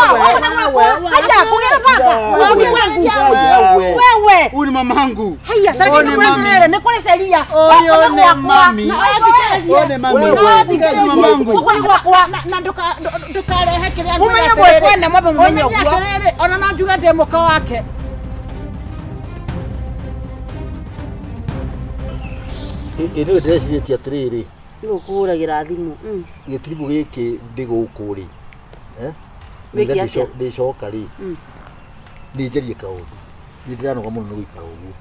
Haya, kugera baba. Wewe. Huyu ni mamangu. Haya, tariki murenderere ni kuri seria. Huyu ni mami. Huyu ni mami. Mamangu. Huko ni gwakwa na ndukarehe kiria mumenye boyfriend mwambe mumenye uguo. Ona no njuge ndi muka wake. Ĩno ndĩrecirĩtie atĩrĩrĩ nĩgũkũhũragĩra thimũ gĩtiribũ gĩkĩ ndĩ gũkũ rĩ ndĩcoka rĩ nĩ njarie kaũndũ nĩ ndĩranoga mũno nĩ gũikara ũguo.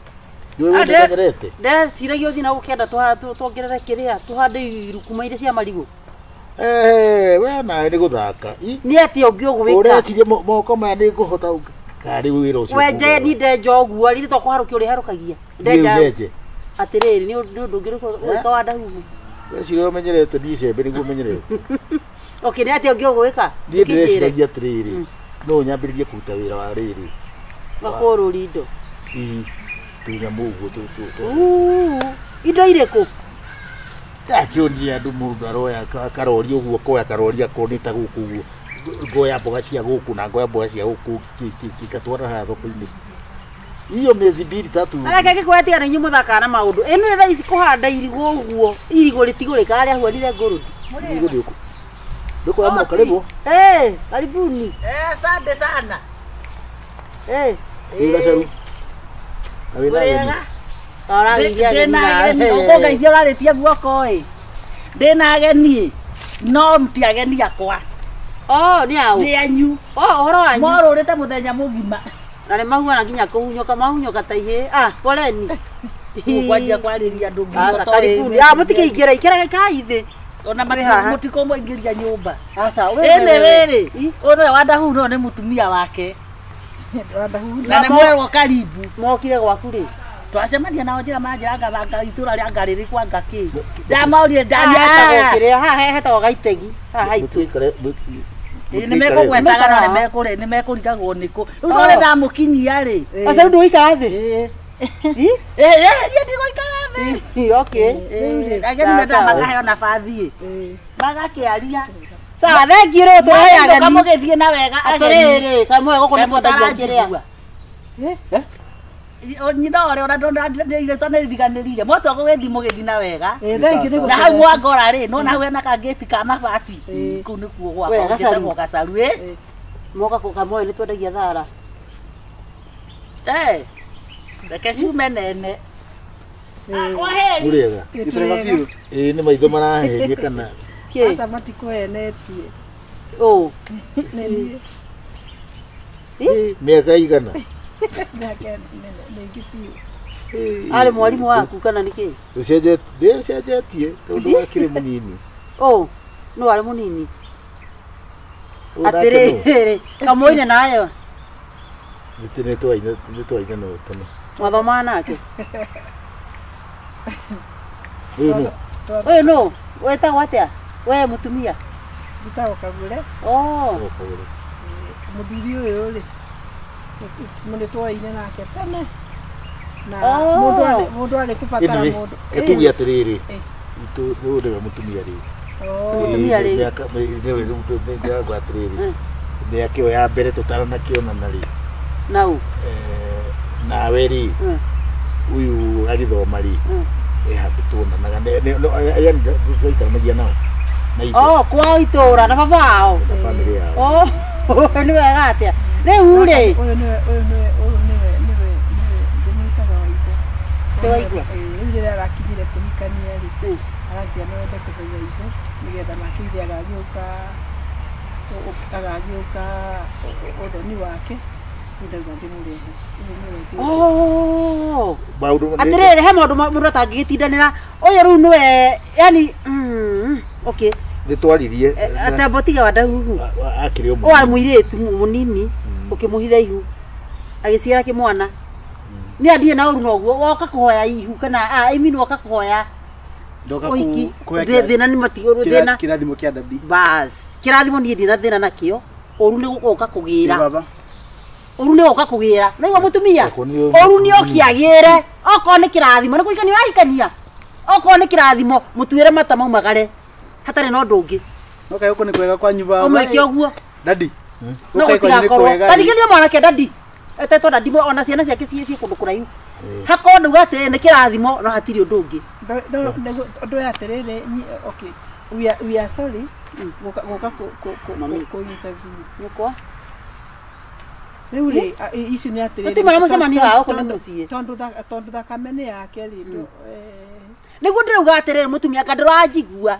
Nĩũĩ ndeciragia ũthiĩ na gũkĩenda tuongerere kĩrĩa tũhande irukuma iria cia marigũ. We nawe nĩ gũthaka. Nĩ atĩa ũngĩ ũgwĩka? Ũreciria moko maya nĩ ngũhota karĩ wĩra ũcio. Wenje ni ndenja ũguo rĩrĩ to kũharũkia ũrĩharũkagia. Ndenja. Atĩrĩrĩ nĩ ũndũ ũngĩ ũrĩkũ wa ndahuhu. Weciria ũmenyerete niĩ icembe nĩguo ũmenyerete. Okay, nĩ atĩa ũngĩ ũgwĩka? Niĩ ndĩreciragia atĩrĩrĩ no nyambĩrĩrie kũruta wĩra wa rĩrĩ wa kũrũria indo. Ĩĩ tũnyamũ ũguo tũ. Indo irĩkũ? Ndakĩonia andũ mũndũ aroya karori ũguo akoya karori akorwo nĩ ta gũkũ ũguo ngoya mboga cia gũkũ na ngoya mboga cia gũkũ ngatwara haha thoko-inĩ. Hiyo miezi mbili tatu. Areke ngĩkwĩra tiga nĩ inyuĩ mũthakaga na maũndũ. Ĩno thaa ici kũhanda irigũ ũguo irigũ rĩtigũrĩkaga rĩahuanire ngũrũthi. Irigũ rĩũkũ. Ndũkoya karibu. Eh, karibuni. Eh, asante sana. Eh, ĩ Gacaru. Na wĩna ageni. Arageria ageni. Ũkũngeithia ũrarĩtie guoko ĩ. Ndĩna ageni no ti ageni akwa. Oh, nĩ aũ? Nĩ anyu. Oh, ũhoro wanyu. Morũrĩte mũthenya mũgima. Na nĩ mahuana nginya kũhunyũka mahunyũka ta ihĩ. Ah, poleni. Kwanjia kwarĩria andũ ngingo to. Karibuni. Ah, mũtikĩingĩra ikĩraga ikarai thĩ. Ona mũtikũmũingĩria nyũmba. Aca, ĩnĩ rĩrĩ, ũyũ nĩwe Wandahuhu no nĩ mũtumia wake. Na nĩ mwerwo karibu. Mokire gwaku rĩ? Twacemania nao njĩra manjĩra ngabanga itũra rĩa ngarĩrĩ kwa ngakĩ. Ndamaũrire ndanietagwo kĩrĩa haha hetagwo Gaitegi. Haha haitũ. Nĩ mekũgwetaga na nĩ mekũrigagwo nĩkũ. Rĩu tondũ ndamũkinyia rĩ. Aca rĩu ndũgũikara thĩ? Ĩĩ. Ĩĩ, ndigũikara thĩ. Okay. Ageni mendaga makaheo nabathi ĩ. Magakĩaria. Sawa, thengiũ rĩu tũrehe ageni. Kamũgĩthiĩ na wega ageni. Atĩrĩrĩ, kamwe gũkũ nĩ mwendagia kĩrĩa. Nyina ũrĩa ona ndĩrĩtwa nĩ ririganĩrire. Mwatua gũgĩthiĩ mũgĩthiĩ na wega. Na Na hau mwangora rĩ, nĩwona hau hena kangĩti ka mabati. Kũu nĩkuo gwakwa njĩtagwo Gacaru ĩ. Moka kamwe nĩ twendagia thara. Eh. Reke ciume nene. Kwa heri. Mũrĩega. Ĩĩ nĩ maitho maraheria kana. Kĩ? Aca matikũhenetie. Ũ. Nĩ niĩ. Mĩaka igana? Mĩaka mĩingĩ biũ. Arĩ mwarimũ waku kana nĩ kĩ? Ndĩcenjetie tondũ wakĩrĩ mũnini. Ũ, nũ arĩ mũnini? Atĩrĩrĩ, kamũine nayo. Nĩ twaina tene. Mwathomaga nake? Ũyũ nũ? Ũyũ nũ? Wetagwo atĩa? We mũtumia? Njĩtagwo Kagũre. Oh. Mũthuri ũyũ rĩ, nĩ twoine nake tene. Na mũndũ arĩ kũbatara mũndũ. Tuge atĩrĩrĩ, ũyũ nĩwe mũtumia rĩ. Mũtumia rĩ. Nĩwe rĩu ndĩrauga atĩrĩrĩ, mĩaka ĩyo ya mbere tũtaranakĩonana rĩ. Nau? Nawe rĩ, ũyũ agĩthoma rĩ, handũ tuonanaga yani twaikaranagia nao. Oh, kwao itũra na baba wao. Na bamĩrĩ yao. Oh, nĩ wega atĩa. Rĩu rĩ. Ũyũ nĩwe ũyũ nĩwe ũyũ nĩwe nĩwe ndĩmwĩtaga Waigua. Ti Waigua? Rĩu rĩrĩa arakinyire kũhikania rĩ, aranjia no ende kũmenya ithe nĩgetha nake ithe agagĩũka agagĩũka ũthoni wake. Ndauga ndĩmũrehe. Oh. Atĩrĩrĩ he maũndũ mũndũ atangĩgĩtindanĩra. Ũyũ rĩu nĩwe yani okay. Nĩ twaririe. Atambo tiga Wandahuhu. Akĩrĩ o mũnini. Ũyũ mũirĩtu mũnini ũkĩmũhitha ihu agĩciara kĩmwana. Nĩ andiĩ na ũru noguo woka kũhoya ihu kana I mean woka kũhoya ũhiki. Thĩna nĩ matigũrũ thĩna. Kĩrathimo kĩa daddy. Bas. Kĩrathimo niĩ ndina thĩna nakĩo. Ũru nĩ gũka kũgĩra. Ũru nĩ gũka kũgĩra. Naigua mũtumia? Ũru nĩ ũkĩagĩre. Okorwo nĩ kĩrathimo nĩ kũhikania ũrahikania. Okorwo nĩ kĩrathimo mũtuĩre mata maumagare. Hatarĩ na ũndũ ũngĩ. No kaĩ gũkũ nĩ kwega kwanyu baba. Ũmwĩke ũguo. Daddy. No gũtigakorwo tathikĩrĩria mwanake dadi etetwo dadi ona ciana ciake ciĩ kũndũ kũraihu hakorwo ndauga atĩrĩrĩ nĩ kĩrathimo no hatirĩ ũndũ ũngĩ. Ũndũ ũyũ atĩrĩrĩ, okay, we are sorry gũka kũ interview nyũkwa. Rĩu rĩ ici nĩ atĩrĩrĩ tũtimara mũcemanio wao kũ nĩ mũciĩ tondũ thakame nĩ yake rĩ nĩguo ndĩrauga atĩrĩrĩ mũtumia anga ndũranjigua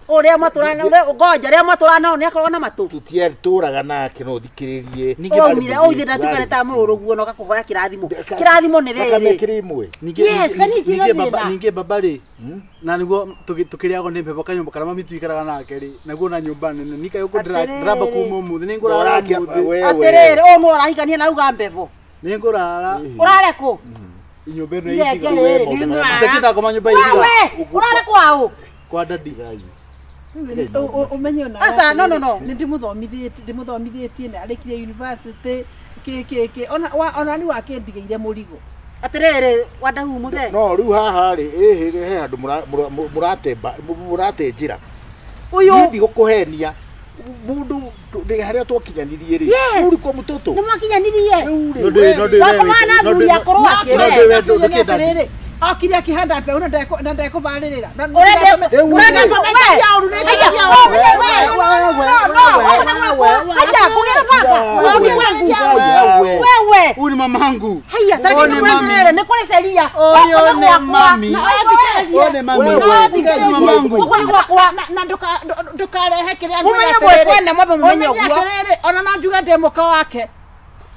ũrĩa matũrana ngoja ũrĩa matũrana nĩ akorwo na matũ tũtiatũraga nake no thikĩrĩrie. Waumire oithĩ ndatuĩka nĩ ta mũrũguo na ũgakũhoya kĩrathimo. Kĩrathimo nĩ rĩrĩ kĩrĩ imwe. Ningĩ baba rĩ na nĩguo tũkĩrĩagwo nĩ mbembe kanyũmba karĩa mami tuikaraga nake rĩ naguo na nyũmba nene nikaĩ gũkũ ndĩramba kuma ũmũthĩ nĩngũrara ũmũthĩ. Atĩrĩrĩ ũũ nĩ ũrahikania na auga mbembo nĩngũrara. Ũrare kũ? Nyũmba ĩno ĩigiga ndakoma nyũmba ĩigiga. Ũrare kwaũ? Kwa dadi. Umenye ona asa no nĩ ndĩmũthomithĩtie na arĩkirie university kĩ ona nĩ wakĩndigĩire mũrigo. Atĩrĩrĩ wandahu mũthee no rĩu haha rĩ ĩhĩ he handũ mũratemba mũrate njĩra ũyũ niĩ ndigũkũhenia mũndũ harĩa twakinyanirie rĩ rĩu kwa mũtũtũ nĩ mwakinyanirie wakoma na athuri akũrũ akĩwe okire akĩhanda mbeũ na ndekũbarĩrĩra. Wewe huyu ni mamangu. Haya tareke nĩ kũrĩ ceria. Ũyũ nĩ mami. Ũyũ nĩ mami. Mamangu. Gũkũ nĩ gwakwa na ndũkarehe kĩrĩa mũmenye mwĩkwene mwambe mũmenye ũguo. Atĩrĩrĩ ona no njuge ndĩ mũka wake.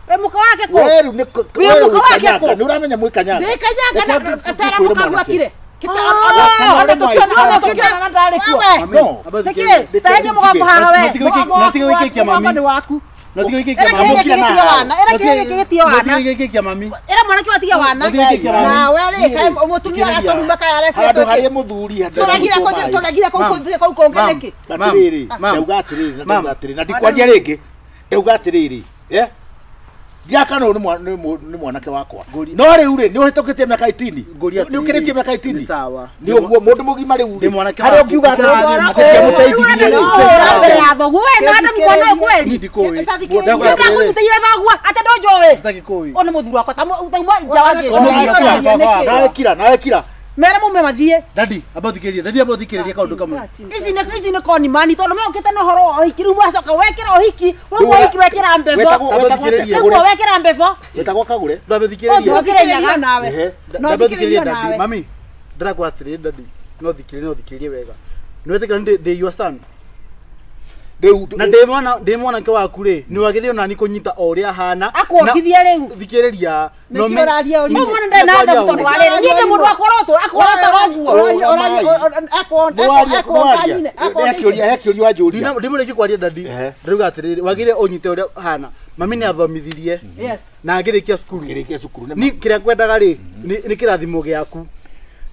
We mũka wake kũ? Weru nĩ mũka wake kũ? Nĩ ũramenya mwĩ Kanyanga. Ndĩ Kanyanga na tera mũka gwakire. Ndiakana nĩ mwanake wakwa no rĩu rĩ nĩ ũhĩtũkĩtie mĩaka 18 nĩ ũkĩrĩtie mĩaka 18 sawa nĩ ũguo mũndũ mũgima rĩu rĩ harĩa ũngiuga atĩmũteithirie mbere ya thoguo we na andũ mwana ũyũ kweri ndakũnyitĩire thoguo atĩ ndũnjũĩ ũyũ nĩ mũthuri wakwa tauma nja wa ngĩĩ nawe kira mere mume mathiĩ dadi abathikĩrĩria dadi abathikĩrĩria kaũndũ kamwe ici nĩ koni mani tondũ mokĩte na ũhoro wa ũhiki rĩu mwacoka wekĩra ũhiki wauma ũhiki wekĩra mbebo ũguo wekĩra mbebo wetagwo Kagure ndabathikĩrĩria nawe ndabathikĩrĩria dadi mami ndĩrakwa atĩrĩrĩ dadi no thikĩrĩrie wega nĩ wetĩkĩra ndĩ your son na ndĩ mwanake waku rĩ nĩ wagĩrĩirwo nani kũnyita o ũrĩa ahana akuongithie rĩu thikĩrĩria no ũraria ũria mwana ndarĩ na adabu tondũ wa rĩrĩ niĩ ndĩ mũndũ akorotwo akorotwo ũguo hekĩũria wanjũria ndimũrĩkie kwaria dadi ndĩrauga atĩrĩrĩ wagĩrĩire ũnyite ũrĩa ahana mami nĩ athomithirie na ngĩrĩkia cukuru ni kĩrĩa ngwendaga rĩ nĩ kĩrathimo gĩaku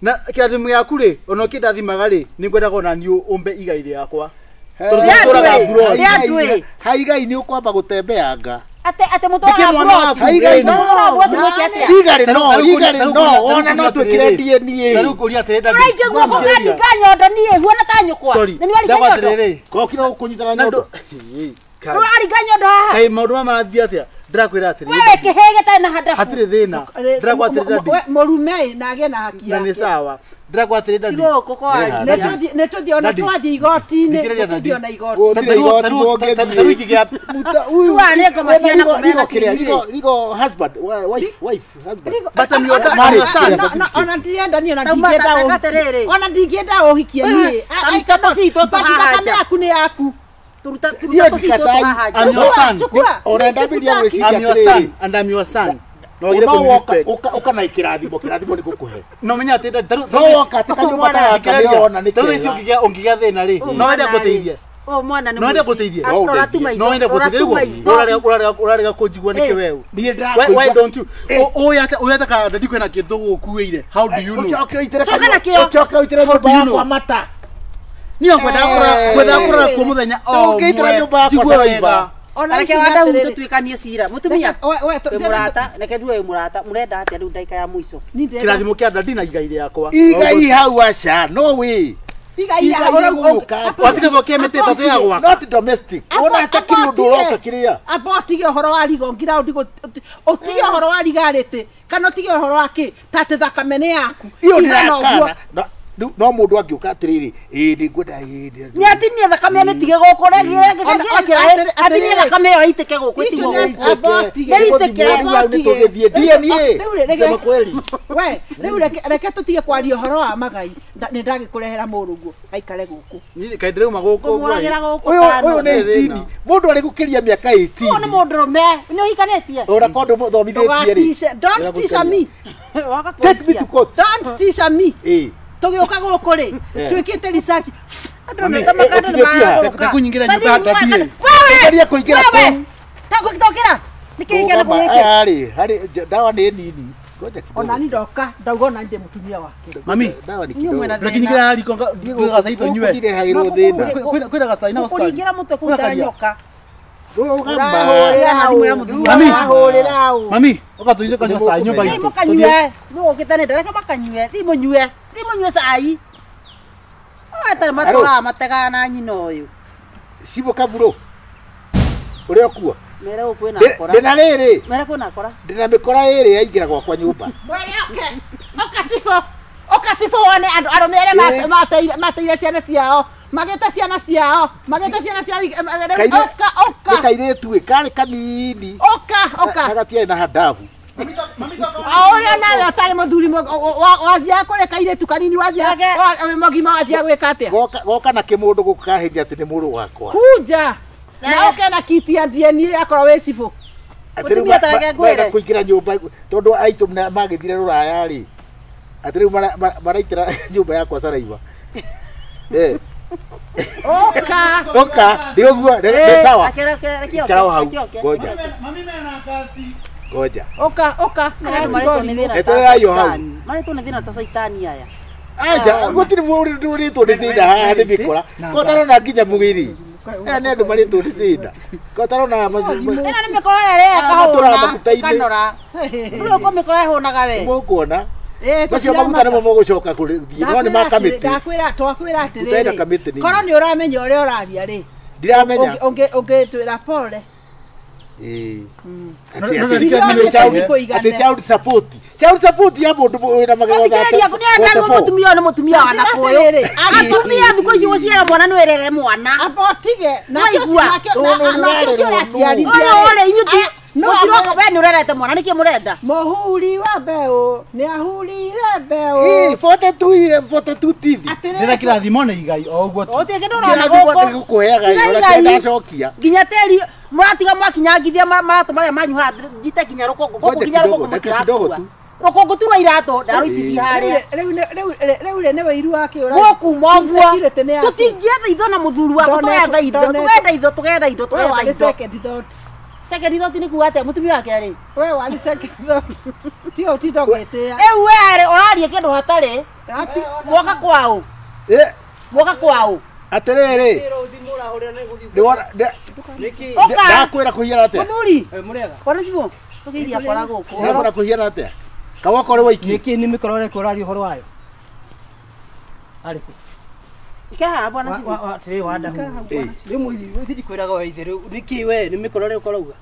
na kĩrathimo gĩaku rĩ ona ũkĩndathimaga rĩ nĩ ngwendaga ona niĩ ũmbe igai rĩakwa haigai nĩ ũkwamba gũtembeanga ate mũtwara mburoti haigai no mburoti mwĩke atĩa igari no ona no twĩkĩre DNA rĩu ngũria atĩrĩ dadi ũraingĩ guoko ũkandinga nyondo niĩ huana ta nyũkwa sorry na nĩ waringa nyondo kokira gũkũnyitana nyondo ũraringa nyondo haha kaĩ maũndũ maya marathiĩ atĩa ndĩrakwĩra atĩrĩ wewe kĩhĩ gĩtarĩ na handabu hatirĩ thĩna ndĩrakwa atĩrĩ dadi mũrume na agĩe na haki na nĩ sawa ndĩrakwa atĩrĩ dadi gũkũ kwaria nĩ tũthiĩ ona twathiĩ igoti-inĩ nĩ ona igoti tarĩu ingĩgĩa Rĩu nĩ ngoma ciana kũmena Rigo husband wife husband but I'm your son ona ndirenda niĩ ona Tauma ndingĩenda atĩrĩrĩ ona ndingĩenda ũhikie niĩ taruta tũcitũ thakame tũhaha yaku nĩ yaku turuta tũcitũ tũhaha I'm your son ona ndambiria gwĩciria I'm your son and I'm your son no wagĩrĩire no woka kũni respect ũka na kĩrathimo kĩrathimo nĩ gũkũhe no menya atĩ dadi no woka atĩ kanyũmba ta gaka nĩ wona nĩ tarĩu ici kega ũngĩgĩa thĩna rĩ no wende ngũteithie ũyũ mwana nĩ no wende mũici. ngũteithie Rora tu maitho no wende rora ngũteithie tu rĩu maitho ũrarega kũnjigua nĩkĩ weũ niĩ why don't you ũyũ ataka dadi kwĩna kĩndũ gũkuĩire how do you know ũcoke ũitĩre Coka na kĩo. ũcoke ũitĩre How nyũmba do you know? yakwa mata niĩ ngwendaga kũrora kuo mũthenya o Ndũngĩitĩra nyũmba yakwa njigue saliva. wega ona Reke ici nĩ wandahu atĩrĩrĩ tũtuĩkanie cira mũtumia we wĩ mũrata reke ndue wĩ mũrata mũrenda atĩa rĩu ndagĩka ya mũico ni ndĩrenda kĩrathimo kĩa dadi na igai rĩakwa igai hau aca no wĩ Watige mĩtĩ ĩtatũ ya gwaka. Not domestic. Wona atakiri ũndũ ũroka kĩrĩa. Amba ũtige ũhoro wa rigo ngira ũtige ũhoro wa rigarĩtĩ kana ũtige ũhoro wa kĩ ta atĩ thakame nĩ yaku. Iyo ndĩrakana. No mũndũ angĩũka atĩrĩrĩ, ĩĩ nĩngwenda ĩĩ. Nĩ atinie thakame nĩtige gũkũ atinie thakame ĩyo ĩitĩke gũkũ ĩtigwo gũkũ. Nĩtũgĩthiĩ DNA. Sema kweli. We, rĩu reke tũtige kwaria ũhoro wa magai. Nĩ ndagĩkũrehera mũrũguo aikare gũkũ. Niĩ kaĩ ndĩrauma gũkũ. Kũmũragĩra gũkũ tano. Ũyũ nĩ 18. Mũndũ arĩ gũkĩria mĩaka 18. Ũyũ nĩ mũndũrũme. Nĩ ũhikanĩtie? Ona korwo ndũmũthomithĩtie rĩ. Don't teach me. Take me to court. Don't teach me. Ĩĩ. Tũgĩũka gũkũ rĩ, twĩkĩte research. Andũ nĩ makandũ nĩ maragũrũka. Kũnyingĩra nyũmba ndathiĩ. Geria kũingĩra kũu. Tokĩra. Nĩkĩ gĩkĩ na gũgĩkĩ? Harĩ, harĩ ndawa nĩ nini. Ngoja kidogo. Ona ni ndoka, ndauga ona ndĩ mũtumia wake. Mami, dawa ni kidogo. Ndũkinyingĩra riko ngagacai tũnyue. Ndirehagĩrwo thĩna. Kwĩna gacai na cukari. Kũringĩra mũtwe kũu ta nyoka. Mami, mami, ũgatũire kanyua cai nyũmba itũ. Mũkanyue, mũgũkĩte nĩ ndareka makanyue, thiĩ mũnyue, thiĩ mũnyue cai. Atarĩ matũraga mategaga na nyina ũyũ. Cibo Kavuro. Ũrĩa ũkua. Mere gũkũ kwĩna akora. Ndĩna rĩrĩ. Mere kwĩna akora. Ndĩna mĩkora ĩrĩ yaingĩra gwakwa nyũmba. Mwere oke. Oka Cibũ. Oka Cibũ wone andũ arũme arĩa mateire ciana ciao. Magĩte ciana ciao. Magĩte ciana ciao. Oka oka. Nĩ kairĩtu ĩ karĩ kanini. Oka oka. Na gatiarĩ na handabu. Ũrĩa nawe ũtarĩ mũthuri wathiaga kũrĩ kairĩtu kanini wathiaga mũgima wathiaga gwĩka atĩa? Goka na kĩmũndũ gũkũ kahĩria atĩ nĩ mũrũ wakwa. Kunja. Na ũke na kiti ya DNA akorwo wĩ Cibũ. Mũtumia ta reke ngwĩre. Kũingĩra nyũmba tondũ aitũ magĩthire rũraya rĩ. Atĩ rĩu maraitĩra nyũmba yakwa caraiba. Oka. Oka, nĩ ũguo, nĩ sawa. Ikara hau. Ngoja. Mami mena kasi. Ngoja. Oka, oka. Andũ marĩtwo nĩ thĩna ta Eterera hau. Marĩtwo nĩ thĩna ta caitani aya. Aca, gũtirĩ mũndũ ũrĩtwo nĩ thĩna haha nĩ mĩkora. Ko ũtarona nginya mũgĩri. Aya nĩ andũ marĩtwo nĩ thĩna. Ko ũtarona Ĩno nĩ mĩkora ĩrĩa ĩkahũna, ĩkanora. Rĩu ũko mĩkora ĩhũnaga we. Mũkuona. Macio maguta nĩmo mũgũcoka kũthiĩ no nĩ ma kamĩtĩ. Ndakwĩra twakwĩra atĩrĩrĩ. Korwo nĩ ũramenya ũrĩa ũraria rĩ. Ndiramenya. Ũngĩtwĩra pole. Ĩĩ. Atĩ child support. Child support ya mũndũ wĩna magego Thikĩrĩria nĩ mũtumia nĩ mũtumia wa nakũyũ. Atumia thikũ ici gũciara mwana nĩ wĩrere mwana. Amba ũtige. Waigua. Ũyũ rĩ inyuĩ mũtiroka we nĩ ũrerete mwana nĩkĩ mũrenda? Mũhuri wa mbeũ nĩ ahurire mbeũ. Ĩĩ 42 42 TV. Ndĩna kĩrathimo nĩ igai o ũguo tu. Gũtirĩ kĩndũ ũrona gũkũ. Gũkũheaga ũrĩa ndacokia. Nginya tĩri mũratiga mwakinyangithia maratũ marĩa manyu haha njite nginya rũkũngũ. Gũkũ nginya rũkũngũ mũtirakua. Rũkũngũ tu rwa iratũ ndarũitithia harĩa. Rĩu rĩ nĩ wĩiru wake ũra. Gũkuma ũguo. Tũtingĩetha itho na mũthuri waku tũgetha indo tũgetha indo tũgetha indo tũgetha indo. Second thought. Second thought nĩ kuga atĩa mũtumia wake arĩ? We warĩ second thought. Tiga ũtinda ũgĩtĩa. Rĩu we arĩ ũraria kĩndũ hatarĩ. Mwoka kwaũ. Mwoka kwaũ. Atĩrĩrĩ. Ndakwĩra kũhiana atĩa? Mũthuri. Kwana Cibũ. Tũgeithia akora gũkũ. Ndakwĩra kũhiana atĩa? Kawoko ũrĩ waiki. Nĩkĩ nĩ mĩkora ĩrĩkũ ũraria ũhoro wayo? Arĩ kũ? Ikara haha bwana Cibũ. Atĩrĩ wandahu. Rĩu mũithi ndikwĩraga we ithe rĩu nĩkĩ we nĩ mĩkora ĩrĩkũ ũrauga?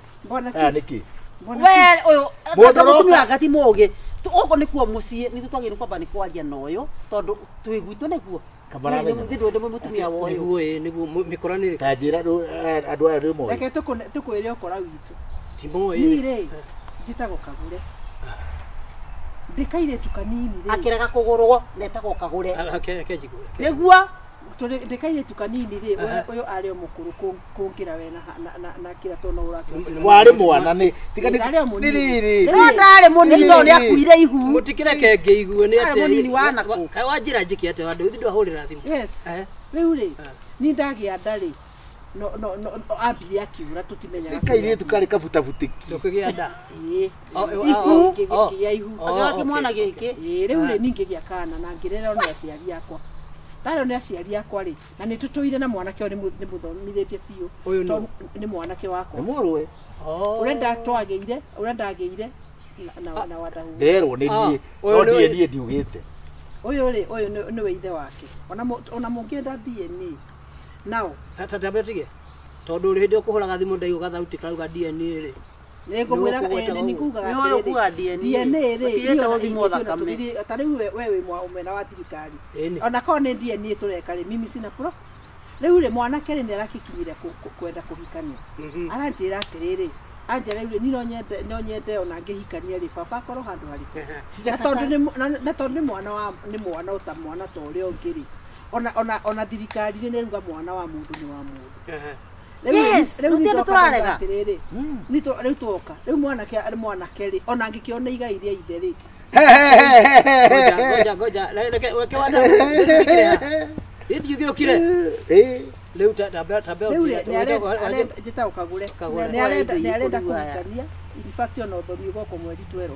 Aya nĩkĩ? We ũyũ mũtumia wake ti mũũgĩ. Gũkũ nĩkuo mũciĩ nithuĩ twagĩrĩirwo kwamba nĩ kwaria na ũyũ tondũ twĩ gwitũ nĩkuo. Ndĩ mũtumia wa ũyũ. Nĩguo ĩ nĩguo mĩkora nĩ ĩrĩkũ? Ta njĩra andũ aya nĩ moĩ. Reke tũkwĩre ũkora witũ. Ti moĩ. Niĩ rĩ njĩtagwo Kagũre. Ndĩ kairĩtu kanini rĩ. Akĩrega kũgũrwo na etagwo Kagũre. Reke njigue. Nĩguo ndĩ kairĩtu kanini rĩ ũyũ arĩ o mũkũrũ kũngĩra we na kĩrĩa tondũ ũrakĩona. Warĩ mwana nĩ tiga nĩ rĩrĩ. No ndarĩ mũnini tondũ nĩ akuire ihu. Mũtikĩreke ngĩigue nĩ atĩa. Arĩ mũnini wa nakũ. Kaĩ wanjĩra njĩke atĩa wandũ ũthi ndwahũrĩra thimũ. Yes. Rĩu rĩ niĩ ndagĩa nda rĩ no no no ambire akiura tũtimenyaga. Nĩ kairĩtu karĩ kabutabutĩki. Ndũkĩgĩa nda. Ĩĩ. Ihu ngĩgĩa ihu. Akĩoya kĩmwana gĩkĩ. Ĩĩ rĩu rĩ niĩ ngĩgĩa kana na ngĩrerwo nĩ aciari akwa. Ndarerwo nĩ aciari akwa rĩ na nĩ tũtũire na mwanake ũyũ nĩ mũthomithĩtie biũ. Ũyũ nĩ mwanake wakwa. Nĩ mũrũwe. Ũrĩa ndatwagĩire ũrĩa ndagĩire na wandahu. Nderwo nĩ niĩ no ndiĩ niĩ ndiugĩte. Ũyũ rĩ ũyũ nĩwe ithe wake. Ona mũngĩenda DNA. Now tatabetige tondũ rĩ hĩndĩ ũkũhũraga thimũ ndaigua gathauti karauga DNA rĩ. Nĩngũmwĩra nĩ kugaga atĩrĩrĩ DNA rĩ ĩtirĩte gũthimwo thakame ta rĩu we wĩ mwena wa thirikari ona korwo nĩ DNA tũreka rĩ mimi sina pro rĩu rĩ mwanake rĩ nĩarakikinyire kwenda kũhikania aranjĩra atĩrĩrĩ anjĩra rĩu rĩ no nyende ona ngĩhikania rĩ baba akorwo handũ harĩkũ na tondũ nĩ mwana wa nĩ mwana ota mwana ta ũrĩa ũngĩ rĩ ona thirikari rĩ nĩruga mwana wa mũndũ nĩ wa mũndũ. Yes, rĩu nĩ tũrarega. Rĩu twoka. Rĩu mwanake rĩ ona angĩkĩona igai rĩa ithe rĩ. Ngoja ngoja reke wana. Ĩndi ũgĩũkire. Rĩu tabia rĩu njĩtagwo Kagũre. Nĩarenda kũhikania. In fact ona ũthoni ũgoka mweri 12.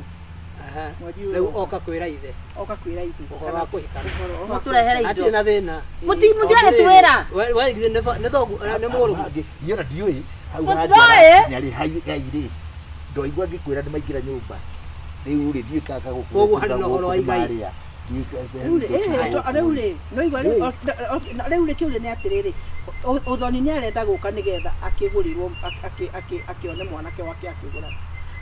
Rĩu oka kwĩra ithe. Oka kwĩra ithe. Ũhoro wa kũhikana. Mũtũrehere indo. Hatirĩ na thĩna. Mũtiragĩtwĩra. We nĩ thoguo nĩ mũgũrũku. Niĩ ona ndiũĩ hau hanjara nyarĩ gai rĩ. Ndoigua ngĩkwĩra nĩ maingĩra nyũmba. Rĩu rĩ ndiũĩ kana gũkũ. Koguo harĩ na ũhoro wa igai. Rĩu rĩ no igua rĩu rĩ kĩũria nĩ atĩrĩrĩ ũthoni nĩ arenda gũka nĩgetha akĩgũrĩrwo akĩone mwanake wake akĩgũra.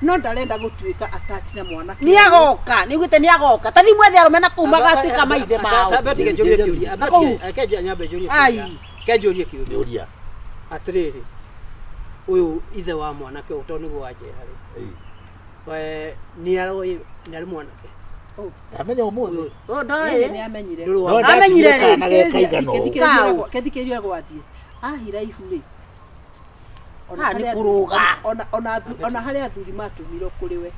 No ndarenda gũtuĩka attached na mwanake. Nĩ agoka, nĩ ugĩte nĩ agoka. Ta thiĩ mwethe arũme na kũu magatuĩka maithe mao. Tambe tige njũrie kĩũria. Reke nyambe njũrie kĩũria. Reke njũrie kĩũria. Ũria. Atĩrĩrĩ, ũyũ ithe wa mwanake ũyũ tondũ nĩguo wanjĩra rĩ. We nĩ aroĩ nĩ arĩ mwanake. Ndamenya ũmũthĩ. Ũyũ ndoĩ. Nĩ amenyire. Amenyire rĩ. Kethikĩrĩria gwathiĩ. Ahira ihu rĩ. Ona harĩa athuri matũmirwo kũrĩ we.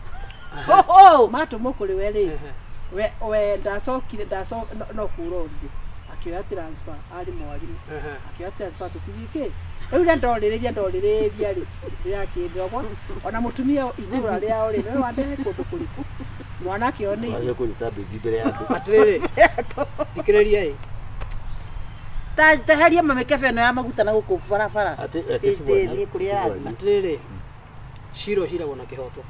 Matũmwo kũrĩ we rĩ. We ndacokire no kũrorire. Akĩoya transfer arĩ mwarimũ. Akĩoya transfer tũkĩthiĩ kĩ. Rĩu rĩrĩa ndorĩrĩria rĩ ndĩrakĩndogwa. Ona mũtumia itũra rĩao rĩ we wandehe kũndũ kũrĩkũ. Mwanake one. Wagĩrĩirwo kũnyita mbĩngi mbere ya andũ. Atĩrĩrĩ, thikĩrĩria ĩ. Teheria mamĩkebe ĩno ya maguta na gũkũ barabara. Ĩthiĩ kũrĩa ĩrathiĩ. Atĩrĩrĩ, cira ũciragwo na kĩhoto.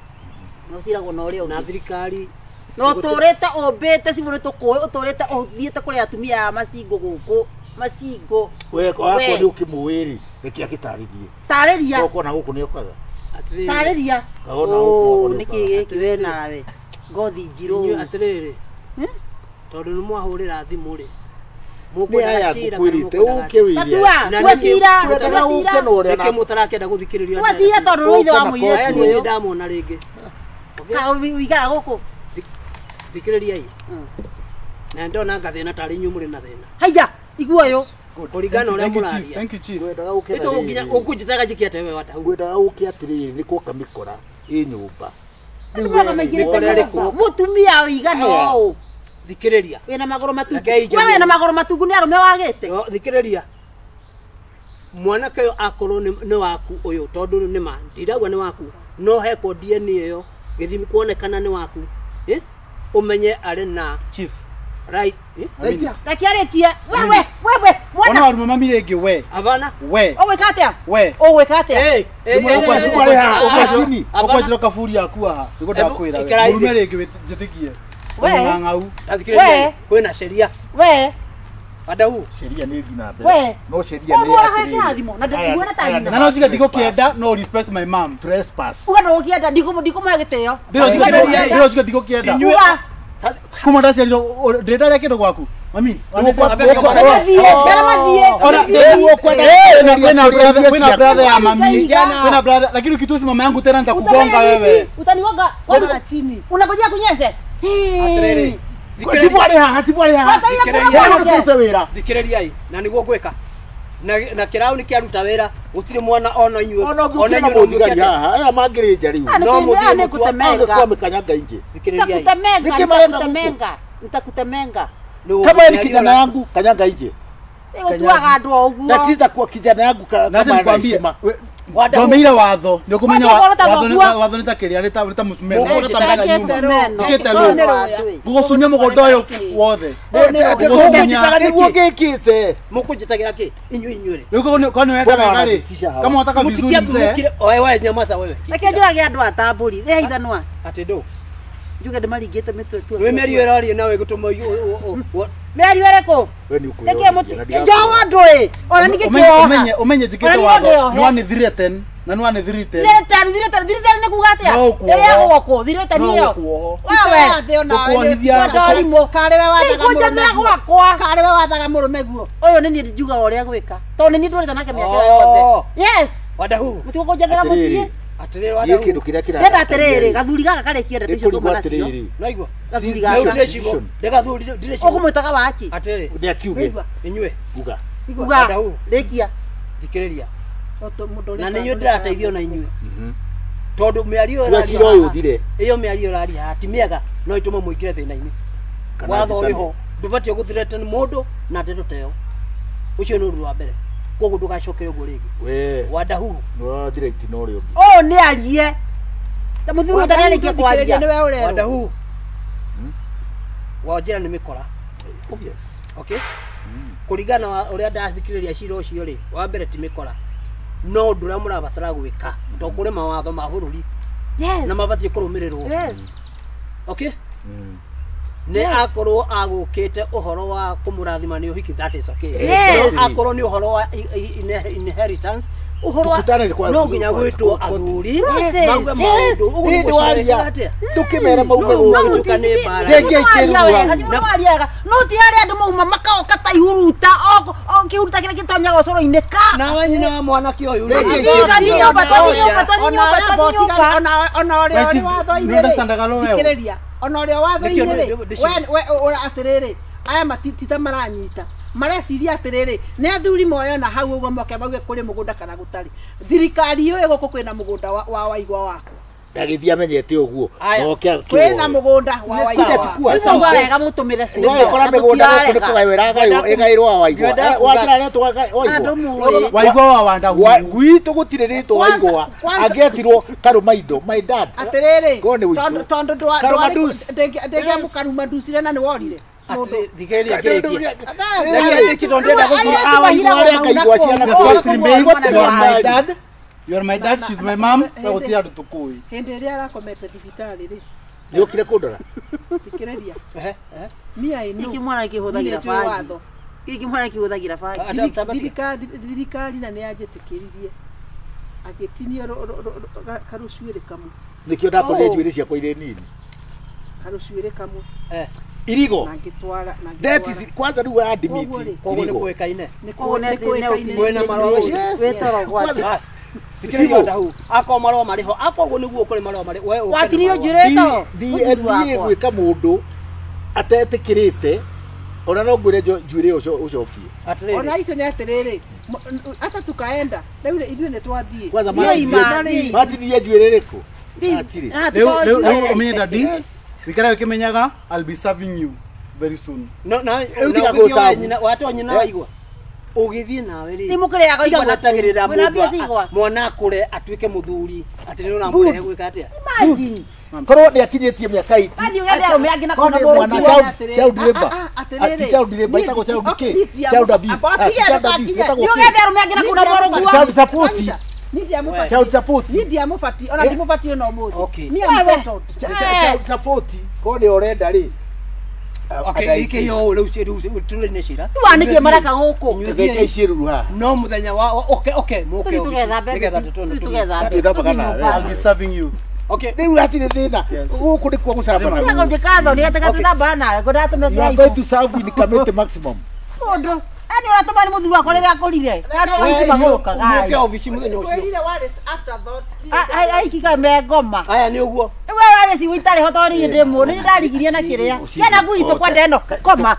Na ũciragwo na ũrĩa ũngĩ. Na thirikari. Na ũtũrĩte ũmbĩte cibũ nĩ tũkũĩ ũtũrĩte ũthiĩte kũrĩa atumia a macingũ gũkũ. Macingũ. We wakwa nĩ ũkĩmũĩ rĩ, reke agĩtarĩrie. Tarĩria. Ũkona na gũkũ nĩ okaga. Atĩrĩrĩ. Tarĩria. Nĩkĩ gĩkĩ we nawe. Ngothi njirũ. Atĩrĩrĩ. Tondũ nĩ mwahũrĩra thimũ rĩ. Mũkwendaga cira nĩkĩ mũtarakĩenda gũthikĩrĩrio tua cira tondũ nĩ ithe wa mũirĩtu ũyũ ndamwona rĩngĩ ũikara gũkũ thikĩrĩriai na ndona ngathĩna tarĩ inyuĩ mũrĩ na thĩna haiya igua ũyũ kũringana na ũrĩa mũraria ũkũnjĩtaga njĩke atĩa we Wandau ngwendaga ũke atĩrĩrĩ nĩ kuoka mĩkora ĩ nyũmba mũtumia ũigana ũũ thikĩrĩria wĩna magũrũ matungu we wĩna magũrũ matungu nĩ arũme wagĩte thikĩrĩria mwanake ũyũ akorwo nĩ waku ũyũ tondũ nĩ ma ndirauga nĩ waku no hekwo DNA ĩyo gĩthimi kuonekana nĩ waku ũmenye arĩ na chief right reke arĩkie wewe wewe mwana ona waruma mami rĩngĩ we abana we ũgwĩka atĩa we ũgwĩka atĩa ũkwanjĩra kaburi yaku haha nĩguo ndakwĩra we mũrume rĩngĩ njĩtĩkie we we kwĩna sheria we Wandau sheria nĩ ĩthiĩ na mbere no sheria nĩ ũrahe kĩrathimo na ndikuona ta nyina na no njuge ndigũkĩenda no respect my mom trespass uga ndũgũkĩenda ndikũmũhe gĩtĩo ndĩro njuge ndigũkĩenda kuma ndaciarirwo ndĩrenda rĩa kĩndũ gwaku mami kwĩna brother ya mami kwĩna brother lakini ukitusi mama yangu tena nitakugonga wewe utanigonga chini unangojea kunyeshe Sibu arĩ haha sibu arĩ haha thikĩrĩriai na nĩguo ngwĩka na kĩraũ nĩ kĩaruta wĩra gũtirĩ mwana ona inyuĩ ona ũngĩũkĩra na mũthigari haha aya mangĩrĩ nja rĩu no mũthiĩ nĩngũtemenga mĩkanyanga inje thikĩrĩriai nitakutemenga nitakutemenga kama ni kijana yangu kanyanga inje nĩgũtuaga andũ o ũguo natiza kuwa kijana yangu kama nikwambie Thomeire watho nĩ ũkũmenya watho nĩ ta kĩrĩa nĩ ta mũcumeno nĩ ta mbega nyuma tikĩte rũ ngũgũcunia mũgũnda ũyũ wothe nĩguo ngĩkĩte mũkũnjĩtagĩra kĩ inyuĩ inyuĩ rĩ rĩu korwo nĩ ũrenda wega rĩ kama wataka vizuri mzee oe we nyamaza wewe reke njũrage andũ a tambũri wĩ ithanwa atĩ ndũ Njuge ndĩmaringĩte mĩtwe tu. Wĩ mĩario ĩraria nawe gũtũma Mĩario ĩrĩkũ? We nĩ ũkwĩyona. Nĩkĩ mũti njohwo andũ ĩ. Ona ningĩ kĩoha. Ũmenye njĩkĩte watho. Nĩ wani threaten na nĩ wani threaten. Threaten threaten nĩ kuga atĩa? Ĩrĩa gwakwo threaten ĩyo. Wewe. Karĩwe wathaga mũrũme gwakwa. Karĩwe wathaga mũrũme guo. Ũyũ nĩ niĩ njugaga ũrĩa gwĩka. Tondũ nĩ niĩ ndũrĩte nake mĩaka ĩyo yothe. Yes. Wadahu. Mũtigũkũnjathĩra mũciĩ. Atĩrĩrĩ wadahu. Gĩkĩ kĩndũ kĩrĩa kĩra. Ndenda atĩrĩrĩ gathuri gaka karĩkia ndeto icio tuma nacio. Naigua. Gathuri gaka. Ndĩgathuri ndĩrecigo. Ũkũmwĩtaga waki. Atĩrĩrĩ. Nĩ akiuge. Inyuĩ. Uga. Uga. Rĩkia. Thikĩrĩria. Na nĩ inyuĩ ndĩrateithio na inyuĩ. Tondũ mĩario ĩraria. Ũyũ ũthire. Ĩyo mĩario ĩraria ti mĩega no ĩtũme mũingĩre thĩna-inĩ. Watho ũrĩ ho. Ndũbatiĩ gũthreaten mũndũ na ndeto ta ĩyo. Ũcio nĩ ũndũ wa mbere. Koguo ndũgacoke ũguo rĩngĩ. We. Wadahu. No threat no ũrĩa ũngĩ. Ũyũ nĩ arie. Ta mũthuri ũtararĩkia kwaria. Wadahu. Wanjĩra nĩ mĩkora. Obvious. Okay? Kũringana na ũrĩa ndathikĩrĩria cira ũcio rĩ, wa mbere ti mĩkora. No ũndũ ũrĩa mũrabatara gwĩka to kũrĩ mawatho ma bũrũri. Yes. Na mabatiĩ kũrũmĩrĩrwo. Yes. Okay? Nĩ akorwo agũkĩte ũhoro wa kũmũrathima nĩ ũhiki, that is okay. Yes. No akorwo nĩ ũhoro wa inheritance, ũhoro wa no nginya gwĩtwo athuri mauge maũndũ ũguo Nĩ waria ndũkĩmere mauge ũguo nĩ mbara. No ti harĩa andũ mauma makaoka ta ihuruta o kĩhuruta kĩrĩa gĩtonyaga ũcũrũ-inĩ ka. Nawe nyina wa mwanake ũyũ rĩ. Ona ũrĩa ũrĩ watho-inĩ rĩ, thikĩrĩria. Ona ũrĩa watho-inĩ rĩ, we atĩrĩrĩ, aya matitita maranyita. Mareciria atĩrĩrĩ, nĩ athuri moyona hau ũguo moke mauge kũrĩ mũgũnda kana gũtarĩ. Thirikari ĩyo gũkũ kwĩna mũgũnda wa Waigwa waku. Ndagĩthiĩ amenyete ũguo. Kwĩna mũgũnda wa Waigwa. Ciuga wega mũtũmĩre ciugo. Kora mĩgũnda gũkũ nĩ kũgaywo ĩragaywo ĩgaĩrwo wa Waigwa. Wanjĩra rĩtwa Waigwa. Waigwa wa Wanda. Gwitũ gũtirĩ rĩtwa Waigwa. Angĩetirwo Karũmaindo, my dad. Atĩrĩrĩ, tondũ ndĩngĩamũkarumanducire na nĩ worire. Thikĩrĩria kĩrĩkia. You are my dad, she's my mom. Na gũtirĩ andũ tũkũĩ. Hĩndĩ ĩrĩa arakomete thibitarĩ rĩ. Nĩũkire kũndora? Thikĩrĩria. Mia ĩno. Gĩkĩ mwana kĩhũthagĩra bangi. Gĩkĩ mwana kĩhũthagĩra bangi. Thirikari na nĩ yanjĩtĩkĩririe. Agĩtinio karũcuĩrĩ kamwe. Nĩkĩo ndakorire njuĩrĩ ciakwa irĩ nini. Karũcuĩrĩ kamwe. Irigo. Na ngĩtwara. That is kwanza rĩu admit. Koguo nĩ kũĩkaine. Nĩ kũĩkaine. Kwĩna marũa. Wĩtoro gwake. Thikĩrĩria Wadahu. Akorwo marũa marĩ ho, akorwo nĩguo kũrĩ marũa marĩ. We watinirio njuĩrĩ toro. Ndiĩ gwĩka mũndũ atetĩkĩrĩte ona no ngwĩre njuĩrĩ ũcokie. Ona icio nĩ atĩrĩrĩ, hata tukaenda rĩu ithuĩ nĩ twathiĩ. Kwanza matinirie njuĩrĩ ĩrĩkũ? Hatirĩ. Rĩu ũmenye daddy, wikare ũkĩmenyaga I'll be serving you very soon. No na watoo nyina Waigwa. Ũgĩthiĩ nawe rĩ. Nĩ mũkĩrĩaga Tiga igwa na gwetagĩrĩra Mwĩna mbia cia igwa? mwana akũre atuĩke mũthuri atĩ nĩ ũramũrehe gwĩka atĩa? Imagine. Korwo nĩ akinyĩtie mĩaka 80. Mathiĩ ũgethe arũme angĩ na Korwo kũu nĩ na mwana mũrũguo. child labor. Ati child labor ĩtagwo child kĩ? Child abuse. Child abuse ĩtagwo Nĩ kĩ? ũgethe arũme angĩ na kũu na mũrũguo. Child support. Niĩ Child support. ndiamũbatiĩ, ona ndimũbatiĩ ona ũmũthĩ. Okay. Me I'm settled. Child support. Korwo nĩ ũrenda rĩ. Okay, gĩkĩ yo rĩu rĩu tũrĩ nĩ cira. Wanĩkie maraka gũkũ. Thenge ciĩruru haha. No mũthenya wa okay okay mũke. Tũthiĩ tũgethambe. Nĩgetha tũtone. Tũthiĩ tũgethambe. Twĩthambaga nawe. I'll be serving you. Okay. Rĩu hatirĩ thĩna. Gũkũ nĩkuo gũcambana. Tiga kũnjĩka thoni gatagatĩ twĩthambaga nawe ngwendaga You are tũmeke going to serve in Kamiti maximum. Mũndũ. Ani ũratũma nĩ mũthuri wakwa rĩrĩa akũrire. Andũ ahiki magũrũkaga. Mũke obici mũthenya ũcio. Kwĩrire what is afterthought. Ahiki ka me ngoma. Aya nĩ ũguo. Rĩu we warĩ cigo itarĩ ho tondũ niĩ ndĩ mũũ. Nĩ ndarigirie na kĩrĩa. Kĩana ngui itũ kwenda ĩno. Koma.